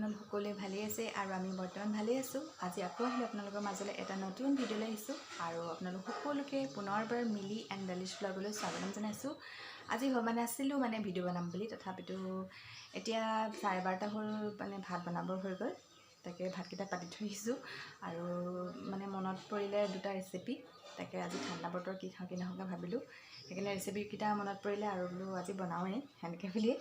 আপোনালোক সকলোৱে ভালেই আছে আৰু আমি বৰ্তমান ভালেই আছোঁ। আজি আকৌ আহিলোঁ আপোনালোকৰ মাজলৈ, এটা নতুন ভিডিঅ' লৈ আহিছোঁ আৰু আপোনালোক সকলোকে পুনৰবাৰ মিলি এণ্ড ডেলিছ ব্লগলৈ স্বাগতম জনাইছোঁ। আজি ভবা নাছিলোঁ মানে ভিডিঅ' বনাম বুলি, তথাপিতো এতিয়া 12:30 হ'ল, মানে ভাত বনাবৰ হৈ গ'ল। তাকে ভাতকেইটা পাতি থৈ আহিছোঁ আৰু মানে মনত পৰিলে দুটা ৰেচিপি। তাকে আজি ঠাণ্ডা বতৰ, কি খাওঁ কি নাখাওঁ ভাবিলোঁ, সেইকাৰণে ৰেচিপিকেইটা মনত পৰিলে আৰু বোলো আজি বনাওঁৱেই সেনেকৈ বুলি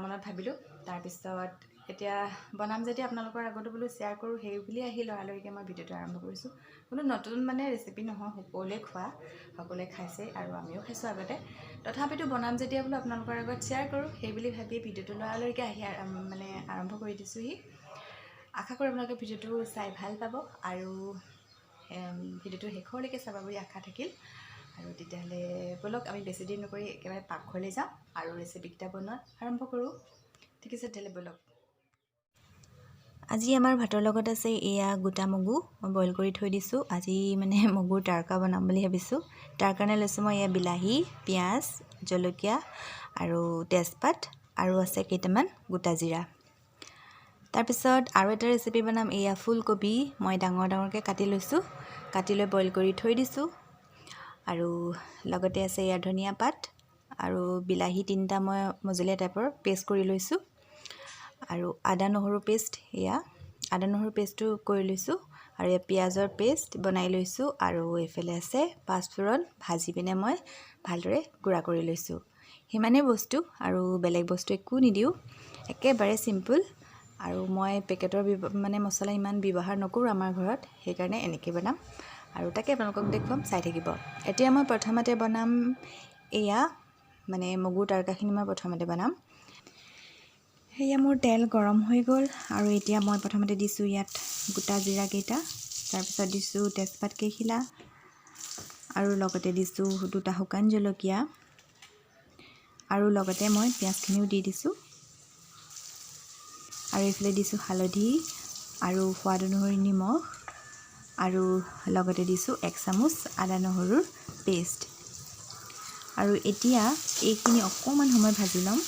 মনত ভাবিলোঁ। তাৰপিছত এতিয়া বনাম যেতিয়া আপোনালোকৰ আগতো বোলো শ্বেয়াৰ কৰোঁ, সেই বুলি আহি লৰালৰিকৈ মই ভিডিঅ'টো আৰম্ভ কৰিছোঁ। কোনো নতুন মানে ৰেচিপি নহয়, সকলোৱে খোৱা, সকলোৱে খাইছে আৰু আমিও খাইছোঁ আগতে। তথাপিতো বনাম যেতিয়া বোলো আপোনালোকৰ আগত শ্বেয়াৰ কৰোঁ, সেই বুলি ভাবি ভিডিঅ'টো লৰালৰিকৈ আহি মানে আৰম্ভ কৰি দিছোঁহি। আশা কৰোঁ আপোনালোকে ভিডিঅ'টো চাই ভাল পাব আৰু ভিডিঅ'টো শেষলৈকে চাব বুলি আশা থাকিল। আৰু তেতিয়াহ'লে ব'লক, আমি বেছি দেৰি নকৰি একেবাৰে পাকঘৰলৈ যাওঁ আৰু ৰেচিপিকেইটা বনোৱাত আৰম্ভ কৰোঁ। ঠিক আছে, তেতিয়াহ'লে ব'লক। আজি আমাৰ ভাতৰ লগত আছে এয়া গোটা মগু, মই বইল কৰি থৈ দিছোঁ। আজি মানে মগুৰ তাৰকা বনাম বুলি ভাবিছোঁ। তাৰ কাৰণে লৈছোঁ মই এয়া বিলাহী, পিঁয়াজ, জলকীয়া আৰু তেজপাত আৰু আছে কেইটামান গোটা জিৰা। তাৰপিছত আৰু এটা ৰেচিপি বনাম, এয়া ফুলকবি মই ডাঙৰ ডাঙৰকৈ কাটি লৈছোঁ, কাটি লৈ বইল কৰি থৈ দিছোঁ। আৰু লগতে আছে এয়া ধনিয়া পাত আৰু বিলাহী 3টা মই মজলীয়া টাইপৰ পেষ্ট কৰি লৈছোঁ আৰু আদা নহৰু পেষ্ট, এয়া আদা নহৰু পেষ্টটো কৰি লৈছোঁ আৰু এয়া পিঁয়াজৰ পেষ্ট বনাই লৈছোঁ। আৰু এইফালে আছে পাঁচফোৰণ ভাজি পিনে মই ভালদৰে গুড়া কৰি লৈছোঁ। সিমানেই বস্তু আৰু বেলেগ বস্তু একো নিদিওঁ, একেবাৰে চিম্পুল। আৰু মই পেকেটৰ মানে মছলা ইমান ব্যৱহাৰ নকৰোঁ আমাৰ ঘৰত, সেইকাৰণে এনেকৈ বনাম আৰু তাকে আপোনালোকক দেখুৱাম, চাই থাকিব। এতিয়া মই প্ৰথমতে বনাম এয়া মানে মগুৰ তাৰকাখিনি মই প্ৰথমতে বনাম। সেয়া মোৰ তেল গৰম হৈ গ'ল আৰু এতিয়া মই প্ৰথমতে দিছোঁ ইয়াত গোটা জিৰাকেইটা, তাৰপিছত দিছোঁ তেজপাত কেইখিলা আৰু লগতে দিছোঁ দুটা শুকান জলকীয়া আৰু লগতে মই পিঁয়াজখিনিও দি দিছোঁ। আৰু এইফালে দিছোঁ হালধি আৰু সোৱাদ অনুসৰি নিমখ আৰু লগতে দিছোঁ 1 চামুচ আদা নহৰুৰ পেষ্ট। আৰু এতিয়া এইখিনি অকণমান সময় ভাজি ল'ম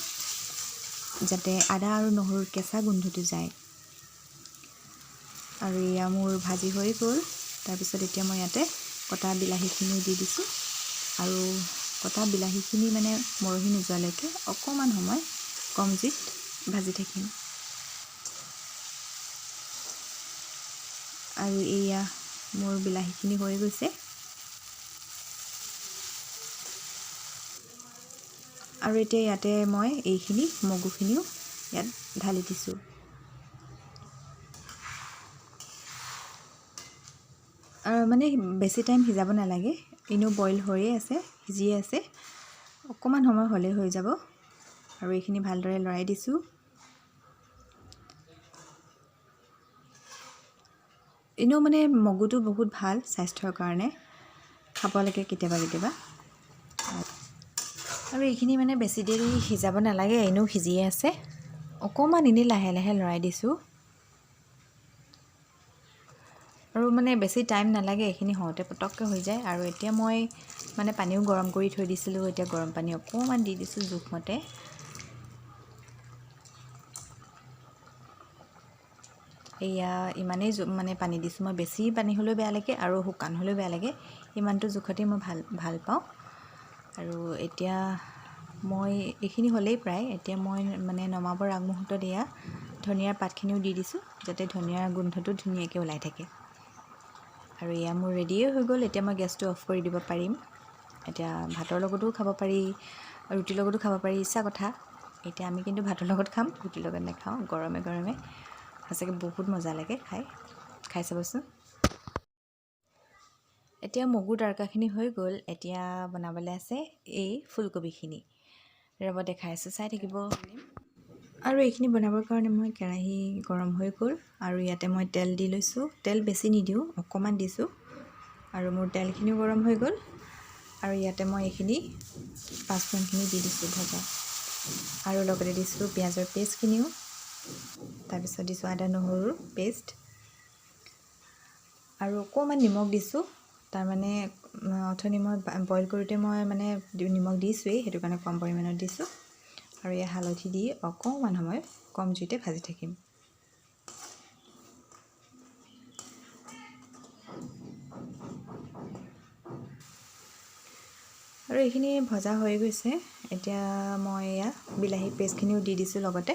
যাতে আদা আৰু নহৰুৰ কেঁচা গোন্ধটো যায়। আৰু এয়া মোৰ ভাজি হৈ গ'ল। তাৰপিছত এতিয়া মই ইয়াতে কটা বিলাহীখিনিও দি দিছোঁ আৰু কটা বিলাহীখিনি মানে মৰহি নোযোৱালৈকে অকণমান সময় কম জুইত ভাজি থাকিম। আৰু এয়া মোৰ বিলাহীখিনি হৈ গৈছে। আৰু এতিয়া ইয়াতে মই এইখিনি মগুখিনিও ইয়াত ঢালি দিছোঁ। আৰু মানে বেছি টাইম সিজাব নালাগে, এনেও বইল হৈয়ে আছে, সিজিয়ে আছে, অকণমান সময় হ'লেই হৈ যাব। আৰু এইখিনি ভালদৰে লৰাই দিছোঁ। এনেও মানে মগুটো বহুত ভাল স্বাস্থ্যৰ কাৰণে, খাব লাগে কেতিয়াবা কেতিয়াবা। আৰু এইখিনি মানে বেছি দেৰি সিজাব নালাগে, এনেও সিজিয়ে আছে, অকণমান এনেই লাহে লাহে লৰাই দিছোঁ। আৰু মানে বেছি টাইম নালাগে, এইখিনি হওঁতে পটককৈ হৈ যায়। আৰু এতিয়া মই মানে পানীও গৰম কৰি থৈ দিছিলোঁ, এতিয়া গৰম পানী অকণমান দি দিছোঁ জোখমতে। এয়া ইমানেই মানে পানী দিছোঁ মই, বেছি পানী হ'লেও বেয়া লাগে আৰু শুকান হ'লেও বেয়া লাগে, ইমানটো জোখতেই মই ভাল ভাল পাওঁ। আৰু এতিয়া মই এইখিনি হ'লেই প্ৰায়, এতিয়া মই মানে নমাবৰ আগমুহূৰ্তত এয়া ধনিয়াৰ পাতখিনিও দি দিছোঁ যাতে ধনিয়াৰ গোন্ধটো ধুনীয়াকৈ ওলাই থাকে। আৰু এয়া মোৰ ৰেডিয়ে হৈ গ'ল। এতিয়া মই গেছটো অফ কৰি দিব পাৰিম। এতিয়া ভাতৰ লগতো খাব পাৰি, ৰুটিৰ লগতো খাব পাৰি, ইচ্ছা কথা। এতিয়া আমি কিন্তু ভাতৰ লগত খাম, ৰুটিৰ লগত নাখাওঁ। গৰমে গৰমে সঁচাকৈ বহুত মজা লাগে খাই, খাই চাবচোন। এতিয়া মগুৰ তৰকাখিনি হৈ গ'ল। এতিয়া বনাবলৈ আছে এই ফুলকবিখিনি, ৰ'ব দেখাই আছোঁ, চাই থাকিব। আৰু এইখিনি বনাবৰ কাৰণে মই কেৰাহী গৰম হৈ গ'ল আৰু ইয়াতে মই তেল দি লৈছোঁ। তেল বেছি নিদিওঁ, অকণমান দিছোঁ। আৰু মোৰ তেলখিনিও গৰম হৈ গ'ল আৰু ইয়াতে মই এইখিনি পাঁচফোৰণখিনি দি দিছোঁ ভজা আৰু লগতে দিছোঁ পিঁয়াজৰ পেষ্টখিনিও। তাৰপিছত দিছোঁ আদা নহৰুৰ পেষ্ট আৰু অকণমান নিমখ দিছোঁ। তাৰমানে অথনি মই বইল কৰোঁতে মই মানে নিমখ দিছোঁৱেই, সেইটো কাৰণে কম পৰিমাণত দিছোঁ। আৰু এই হালধি দি অকণমান সময় কম জুইতে ভাজি থাকিম। আৰু এইখিনি ভজা হৈ গৈছে। এতিয়া মই এয়া বিলাহী পেষ্টখিনিও দি দিছোঁ লগতে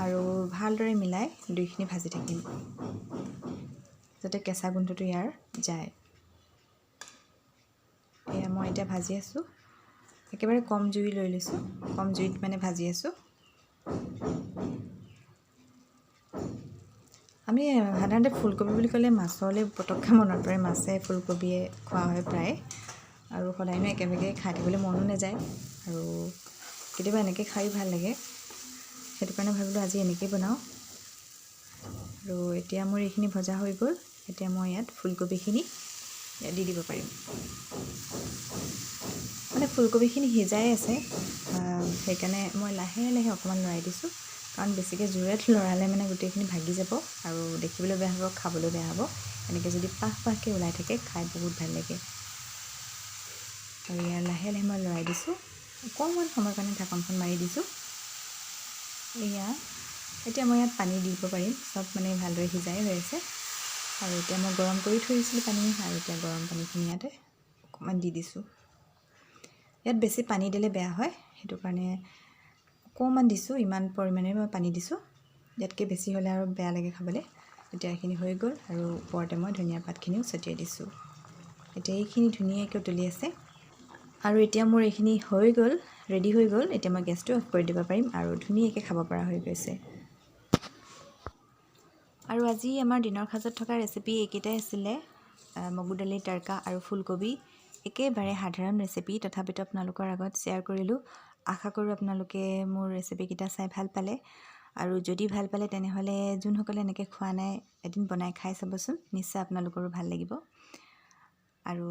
আৰু ভালদৰে মিলাই দুইখিনি ভাজি থাকিম, যাতে কেঁচা গোন্ধটো ইয়াৰ যায়। এয়া মই এতিয়া ভাজি আছোঁ। একেবাৰে কম জুই লৈ লৈছোঁ, কম জুইত মানে ভাজি আছোঁ। আমি সাধাৰণতে ফুলকবি বুলি ক'লে মাছলৈ পটককৈ মনত পৰে, মাছে ফুলকবিয়ে খোৱা হয় প্ৰায়। আৰু সদায়নো একেভাগে খাই থাকিবলৈ মনো নাযায় আৰু কেতিয়াবা এনেকৈ খায়ো ভাল লাগে। সেইটো কাৰণে ভাবিলোঁ আজি এনেকৈয়ে বনাওঁ। আৰু এতিয়া মোৰ এইখিনি ভজা হৈ গ'ল। এতিয়া মই ইয়াত ফুলকবিখিনি ইয়াত দি দিব পাৰিম। মানে ফুলকবিখিনি সিজাই আছে, সেইকাৰণে মই লাহে লাহে অকণমান লৰাই দিছোঁ, কাৰণ বেছিকৈ জোৰেত লৰালে মানে গোটেইখিনি ভাগি যাব আৰু দেখিবলৈ বেয়া হ'ব, খাবলৈ বেয়া হ'ব। এনেকৈ যদি পাহ পাহকৈ ওলাই থাকে খাই বহুত ভাল লাগে। আৰু ইয়াৰ লাহে লাহে মই লৰাই দিছোঁ, অকণমান সময়ৰ কাৰণে ঢাকনখন মাৰি দিছোঁ। এয়া এতিয়া মই ইয়াত পানী দিব পাৰিম, চব মানে ভালদৰে সিজাই হৈ আছে। আৰু এতিয়া মই গৰম কৰি থৈ দিছিলোঁ পানী, আৰু এতিয়া গৰম পানীখিনি ইয়াতে অকণমান দি দিছোঁ। ইয়াত বেছি পানী দিলে বেয়া হয়, সেইটো কাৰণে অকণমান দিছোঁ, ইমান পৰিমাণে মই পানী দিছোঁ। ইয়াতকৈ বেছি হ'লে আৰু বেয়া লাগে খাবলৈ। এতিয়া এইখিনি হৈ গ'ল আৰু ওপৰতে মই ধনিয়া পাতখিনিও ছটিয়াই দিছোঁ। এতিয়া এইখিনি ধুনীয়াকৈ উতলি আছে আৰু এতিয়া মোৰ এইখিনি হৈ গ'ল, ৰেডি হৈ গ'ল। এতিয়া মই গেছটো অফ কৰি দিব পাৰিম আৰু ধুনীয়াকৈ খাব পৰা হৈ গৈছে। আৰু আজি আমাৰ দিনৰ সাজত থকা ৰেচিপি এইকেইটাই আছিলে, মগু দালিৰ তড়কা আৰু ফুলকবি। একেবাৰে সাধাৰণ ৰেচিপি, তথাপিতো আপোনালোকৰ আগত শ্বেয়াৰ কৰিলোঁ। আশা কৰোঁ আপোনালোকে মোৰ ৰেচিপিকেইটা চাই ভাল পালে। আৰু যদি ভাল পালে তেনেহ'লে যোনসকলে এনেকৈ খোৱা নাই এদিন বনাই খাই চাবচোন, নিশ্চয় আপোনালোকৰো ভাল লাগিব। আৰু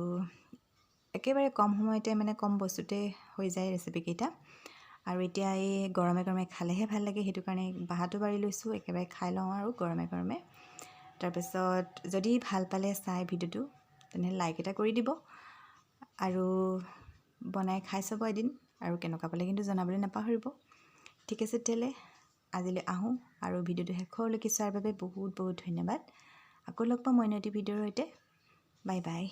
একেবাৰে কম সময়তে মানে কম বস্তুতে হৈ যায় ৰেচিপিকেইটা। আৰু এতিয়া এই গৰমে গৰমে খালেহে ভাল লাগে, সেইটো কাৰণে বাঁহটো বাঢ়ি লৈছোঁ, একেবাৰে খাই লওঁ আৰু গৰমে গৰমে। তাৰপিছত যদি ভাল পালে চাই ভিডিঅ'টো তেনেহ'লে লাইক এটা কৰি দিব আৰু বনাই খাই চাব এদিন, আৰু কেনেকুৱা পালে কিন্তু জনাবলৈ নাপাহৰিব। ঠিক আছে, তেতিয়াহ'লে আজিলৈ আহোঁ আৰু ভিডিঅ'টো শেষলৈকে চোৱাৰ বাবে বহুত বহুত ধন্যবাদ। আকৌ লগ পাম অন্য এটি ভিডিঅ'ৰ সৈতে। Bye bye.